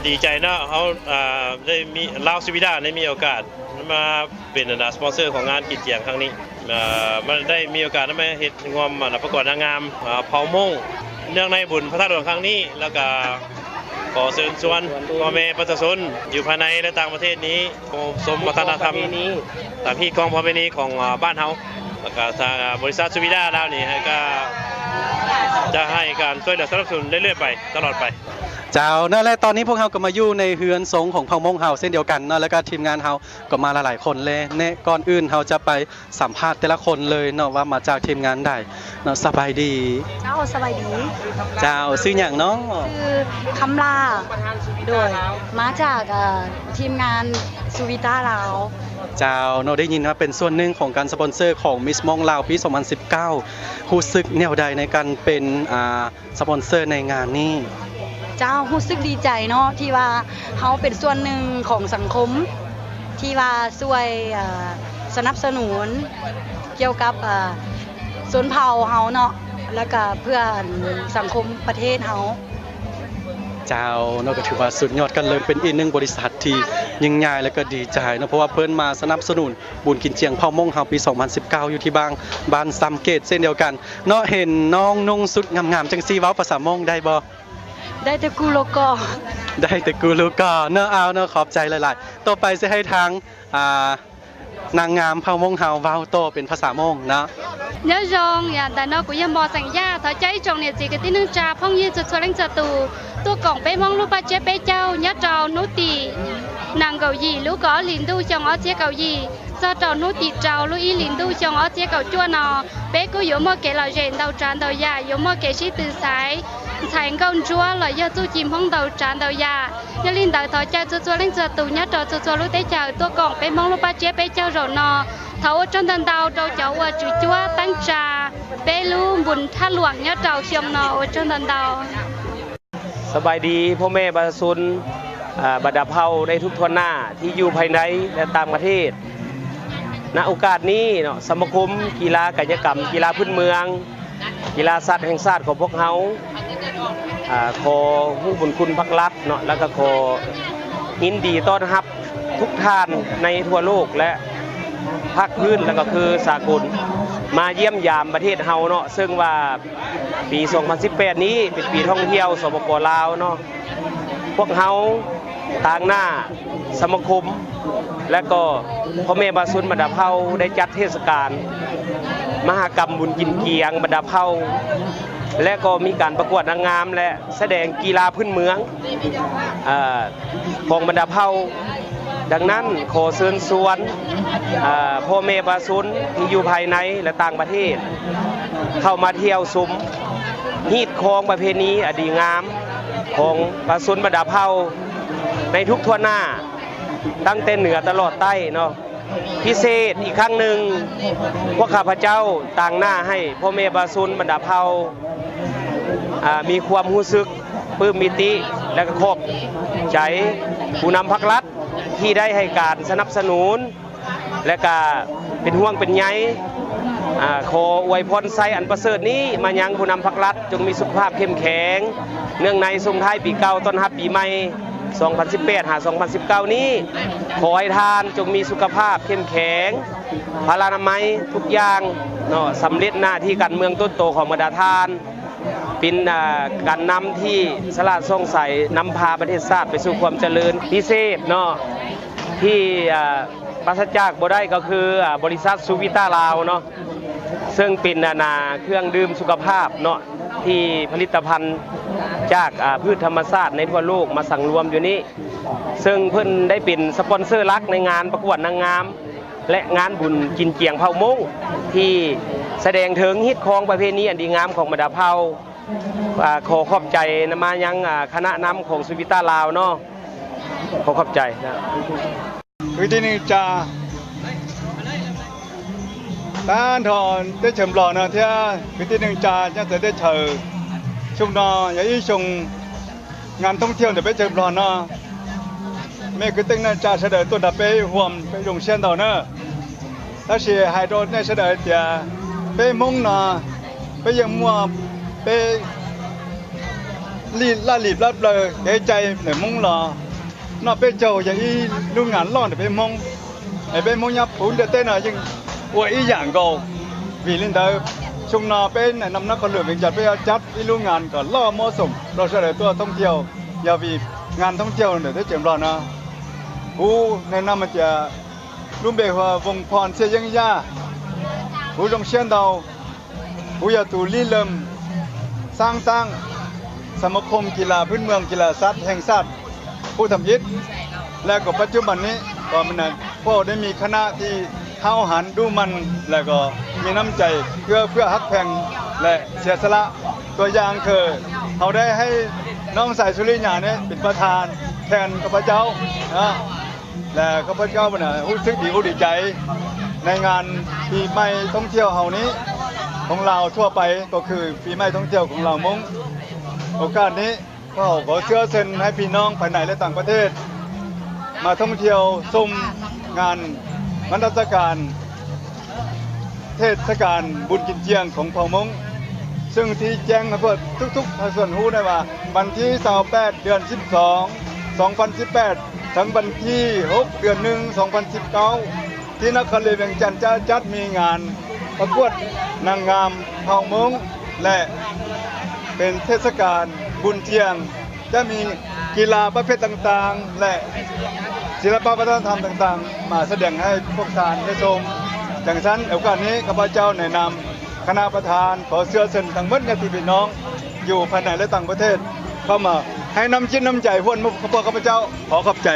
ດີໃຈເນາະ ເຮົາ ອ່າ ໄດ້ມີ ລາວສະວີດາ ໄດ້ມີໂອກາດມາເປັນ ອັນນາ ສະປອນເຊີຂອງງານກິນຈຽງຄັ້ງນີ້ ເອີ ມາ ໄດ້ມີໂອກາດໄດ້ມາເຮັດຮ່ວມ ອັນນາ ປະກວດນາງງາມ ອ່າ ເຜົ່າມົ້ງ ເນື່ອງໃນບຸນພະທາດຫຼວງຄັ້ງນີ້ ແລ້ວກະຂໍເຊີນຊວນພໍ່ແມ່ປະຊາຊົນຢູ່ພາຍໃນ ແລະ ຕ່າງປະເທດນີ້ ຊົມວັດທະນະທຳຕາມຮີດຄອງປະເພນີຂອງ ອ່າ ບ້ານເຮົາ ແລ້ວກະທາງ ອ່າ ບໍລິສັດສຸວິດາລາວນີ້ ໃຫ້ກະ ຈະໃຫ້ການຊ່ວຍເຫຼືອສະໜັບສະໜູນເລື້ອຍໆໄປ ຕະຫຼອດໄປ. ເຈົ້າ ນັ້ນແຫຼະ ຕອນນີ້ພວກເຮົາກໍມາຢູ່ໃນເຮືອນຊົງຂອງເຜົ່າມົ້ງເຮົາເຊັ່ນດຽວກັນເນາະ ແລ້ວກໍທີມງານເຮົາກໍມາຫຼາຍໆຄົນເລີຍເນາະ. ກ່ອນອື່ນເຮົາຈະໄປສຳພາດແຕ່ລະຄົນເລີຍເນາະ ວ່າມາຈາກທີມງານໃດເນາະ. ສະບາຍດີ. ເຈົ້າ ສະບາຍດີ. ເຈົ້າ ຊື່ຫຍັງເນາະ? ຊື່ຄຳລາ ໂດຍ ມາຈາກ ເອີ ທີມງານສຸວິດາລາວ. ເຈົ້າ ເນາະ ໄດ້ຍິນວ່າເປັນສ່ວນໜຶ່ງຂອງການສະປອນເຊີຂອງມິສມົ້ງລາວປີສອງພັນສິບເກົ້າ ຮູ້ສຶກແນວໃດໃນການເປັນ ອ່າ ສະປອນເຊີໃນງານນີ້? ເຈົ້າ ຮູ້ສຶກດີໃຈເນາະ ທີ່ວ່າເຮົາເປັນສ່ວນໜຶ່ງຂອງສັງຄົມ ທີ່ວ່າຊ່ວຍ ເອີ ສະໜັບສະໜູນກ່ຽວກັບ ເອີ ຊົນເຜົ່າເຮົາເນາະ ແລ້ວກະເພື່ອ ອັນ ສັງຄົມປະເທດເຮົາ. ເຈົ້າ ເນາະ ກໍຖືວ່າສຸດຍອດ ກະເລີຍເປັນອີກໜຶ່ງບໍລິສັດທີ່ຍິ່ງໃຫຍ່ ແລ້ວກໍດີໃຈເນາະ ເພາະວ່າເພິ່ນມາສະໜັບສະໜູນບຸນກິນຈຽງເຜົ່າມົ້ງເຮົາປີສອງພັນສິບເກົ້າ ຢູ່ທີ່ບ້ານ ບ້ານຊຳເກດເຊັ່ນດຽວກັນເນາະ. ເຫັນນ້ອງນຸ່ງຊຸດງາມໆຈັ່ງຊີ້ ເວົ້າພາສາມົ້ງໄດ້ບໍ່? ໄດ້ແຕ່ກູໂລກໍ ໄດ້ແຕ່ກູໂລກໍເນາະ. ເອົາເນາະ ຂອບໃຈຫຼາຍໆ. ຕໍ່ໄປຊິໃຫ້ທາງ ອ່າ ນາງງາມເຜົ່າມົ້ງເຮົາເວົ້າຕໍ່ເປັນພາສາມົ້ງເນາະ. Nhớ rong, ya, đài no của yam bò sảnh ya, thảo cháy trong niệm chỉ cái tin nương trà, phong như chuột chuột lánh chuột tù, tua cổng bế mong lũ ba chết bế châu, nhớ trầu nú tỉ, nặng gầu dì, lũ có lìn đu, chồng ó chiếc gầu dì, do trầu nú tỉ trầu, lũ ý lìn đu, chồng ó chiếc gầu chua nò, bế cứ yố mơ kẻ lò rể, đầu trán đầu ya, yố mơ kẻ sĩ từ sái, sài ngâu chúa, lò yơ chu chìm hông đầu trán đầu ya, Nhớ linh đới thói chơi chua chua lêng chua tù nhớ trò chua chua lũ tế chào tua cổng bế mông lũ ba chiếc bế châu rổ nò. Thấu ua trong đàn đầu trâu cháu ua chữ chua tăng trà bế lũ bùn thắt luộc nhớ trầu xiông nò ua trong đàn đầu. ສະບາຍດີພໍ່ແມ່ປະຊາຊົນ ອ່າ ບັນດາເຜົ່າໃນທຸກທົ່ວໜ້າທີ່ຢູ່ພາຍໃນ ແລະ ຕ່າງປະເທດ. ນະໂອກາດນີ້ເນາະ ສະມາຄົມກິລາກາຍະກຳ ກິລາພື້ນເມືອງ ກິລາສັດແຫ່ງຊາດຂອງພວກເຮົາ ອ່າ ຂໍຮູ້ບຸນຄຸນພັກລັດເນາະ ແລ້ວກໍຂໍຍິນດີຕ້ອນຮັບທຸກທ່ານໃນທົ່ວໂລກ ແລະ ພາກພື້ນ ແລ້ວກໍຄືສາກົນ ມາຢ້ຽມຢາມປະເທດເຮົາເນາະ. ເຊິ່ງວ່າປີສອງພັນສິບແປດນີ້ເປັນປີທ່ອງທ່ຽວ ສປປ ລາວເນາະ. ພວກເຮົາຕາງໜ້າສະມາຄົມ ແລະ ກໍພໍ່ແມ່ປະຊາຊົນບັນດາເຜົ່າໄດ້ຈັດເທດສະການມະຫະກຳບຸນກິນກຽງບັນດາເຜົ່າ ແລະ ກໍມີການປະກວດນາງງາມ ແລະ ສະແດງກິລາພື້ນເມືອງ ເອີ ຂອງບັນດາເຜົ່າ. ດັ່ງນັ້ນ ຂໍເຊີນຊວນ ເອີ ພໍ່ແມ່ປະຊາຊົນທີ່ຢູ່ພາຍໃນ ແລະ ຕ່າງປະເທດ ເຂົ້າມາທ່ຽວຊົມຮີດຄອງປະເພນີອັນດີງາມ ຂອງປະຊາຊົນບັນດາເຜົ່າໃນທຸກທົ່ວໜ້າ ຕັ້ງແຕ່ເໜືອຕະຫຼອດໃຕ້ເນາະ. ພິເສດອີກຄັ້ງໜຶ່ງ ພວກຂ້າພະເຈົ້າຕາງໜ້າໃຫ້ພໍ່ແມ່ປະຊາຊົນບັນດາເຜົ່າ ອ່າ ມີຄວາມຮູ້ສຶກປຶ້ມປີຕິ ແລະ ກໍຂອບໃຈຜູ້ນຳພັກລັດທີ່ໄດ້ໃຫ້ການສະໜັບສະໜູນ ແລະ ກະເປັນຫ່ວງເປັນໃຍ. ອາ ຂໍອວຍພອນໄຊອັນປະເສີດນີ້ມາຍັງຜູ້ນຳພັກລັດ ຈົ່ງມີສຸຂະພາບເຂັ້ມແຂງ ເນື່ອງໃນສົ່ງທ້າຍປີເກົ່າ ຕ້ອນຮັບປີໃໝ່ ສອງພັນສິບແປດ ຫາ ສອງພັນສິບເກົ້ານີ້ ຂໍໃຫ້ທ່ານຈົ່ງມີສຸຂະພາບເຂັ້ມແຂງ ພະລານາໄມທຸກຢ່າງເນາະ ສຳເລັດໜ້າທີ່ການເມືອງຕົ້ນໂຕຂອງບັນດາທ່ານ ເປັນ ອາ ການນຳທີ່ສະຫຼາດສ່ອງໃສ ນຳພາປະເທດຊາດໄປສູ່ຄວາມຈະເລີນ. ພິເສດເນາະ ທີ່ ອາ ປາສະຈາກບໍ່ໄດ້ກໍຄື ອາ ບໍລິສັດສຸວິຕາລາວເນາະ ເຊິ່ງເປັນ ອາ ເຄື່ອງດື່ມສຸຂະພາບເນາະ ທີ່ຜະລິດຕະພັນຈາກ ອາ ພືດທຳມະຊາດໃນທົ່ວໂລກມາສັງລວມຢູ່ນີ້ ເຊິ່ງເພິ່ນໄດ້ເປັນສະປອນເຊີຫຼັກໃນງານປະກວດນາງງາມ ແລະ ງານບຸນກິນຈຽງເຜົ່າມົ້ງ ທີ່ສະແດງເຖິງຮີດຄອງປະເພນີອັນດີງາມຂອງບັນດາເຜົ່າ. ອາ ຂໍຂອບໃຈນຳມາຍັງ ອາ ຄະນະນຳຂອງສຸວິຕາລາວເນາະ ຂໍຂອບໃຈນະ. Cái tin nương trà. Tan thọ Tết Chầm Lò nó thế, cái tin nương trà nhắc tới Tết Chầm. Chung nó, ya ý chung ngàn thông thiêu để Tết Chầm Lò nó. Mẹ cứ tin nương trà sẽ đợi tuần đạp bế huòm, bế dùng sen đầu nữa. Ta sẽ hãy đôi này sẽ đợi tiệt bế mông nó, bế yên mua, bế ລະລີບລະເລີ ເກງໃຈໃນມຸ້ງລໍ ນອກເປັນເຈົ້າຢ່າອີລຸງງານລ້ອນໄປມົງ ໄປມົງຍັບປູນເດເຕນະ ຍັງອວຍອີຫຍັງກໍວີລິນເດີ ຊຸງນອເປັນນຳນະຄອນຫຼວງວຽງຈັນ ໄປຈັດອີລຸງງານກໍລໍເໝາະສົມ ເຮົາຊ່ວຍເຫຼືອຕົວທ່ອງທ່ຽວ ຢ່າວີງານທ່ອງທ່ຽວເດີເຈມລອນະ ຜູ້ແນະນຳມາຈາກ ລຸງເບຫົວວົງພອນ ເຊຍຽງຢາ ຜູ້ລົງຊຽນເດົາ ຜູ້ຢາຕູລີເລີ່ມສ້າງຕັ້ງສະມາຄົມກິລາພື້ນເມືອງ ກິລາສັດແຫ່ງຊາດ ຜູ້ທຳອິດ ແລະ ກໍປັດຈຸບັນນີ້ກໍແມ່ນພວກໄດ້ມີຄະນະທີ່ຫ້າວຫັນດຸໝັ່ນ ແລະ ກໍມີນ້ຳໃຈເອື້ອເຟື້ອຮັກແພງ ແລະ ເສຍສະຫຼະ ຕົວຢ່າງຄືເຮົາໄດ້ໃຫ້ນ້ອງສາຍສຸລິຍານີ້ເປັນປະທານແທນຂ້າພະເຈົ້າເນາະ. ແລະ ຂ້າພະເຈົ້ານະຮູ້ສຶກດີອົກດີໃຈ ໃນງານປີໃໝ່ທ່ອງທ່ຽວເຮົານີ້ ຂອງລາວທົ່ວໄປ ກໍຄືປີໃໝ່ທ່ອງທ່ຽວຂອງລາວມົ້ງ. ໂອກາດນີ້ ເຮົາຂໍເຊື້ອເຊີນໃຫ້ພີ່ນ້ອງພາຍໃນ ແລະ ຕ່າງປະເທດ ມາທ່ອງທ່ຽວຊົມງານບັນທັດສະການ ເທດສະການບຸນກິນຈຽງຂອງເຜົ່າມົ້ງ ຊຶ່ງທີ່ແຈ້ງໃຫ້ພວກທຸກໆພາກສ່ວນຮູ້ໄດ້ວ່າ ວັນທີຊາວແປດ ເດືອນສິບສອງ ສອງພັນສິບແປດ ເຖິງວັນທີຫົກ ເດືອນໜຶ່ງ ສອງພັນສິບເກົ້າ ທີ່ນະຄອນຫຼວງວຽງຈັນຈະຈັດມີງານປະກວດນາງງາມເຜົ່າມົ້ງ ແລະ ເປັນເທດສະການບຸນຈຽງ ຈະມີກິລາປະເພດຕ່າງໆ ແລະ ສິລະປະວັດທະນະທຳຕ່າງໆ ມາສະແດງໃຫ້ພວກທ່ານໄດ້ຊົມ. ຈັ່ງຊັ້ນ ໂອກາດນີ້ ຂ້າພະເຈົ້າໃນນາມຄະນະປະທານ ຂໍເຊື້ອເຊີນທັງໝົດຍາດຕິພີ່ນ້ອງ ຢູ່ພາຍໃນ ແລະ ຕ່າງປະເທດ ເຂົ້າມາໃຫ້ນ້ຳຈິດນ້ຳໃຈຮ່ວມກັບພວກຂ້າພະເຈົ້າ. ຂໍຂອບໃຈ.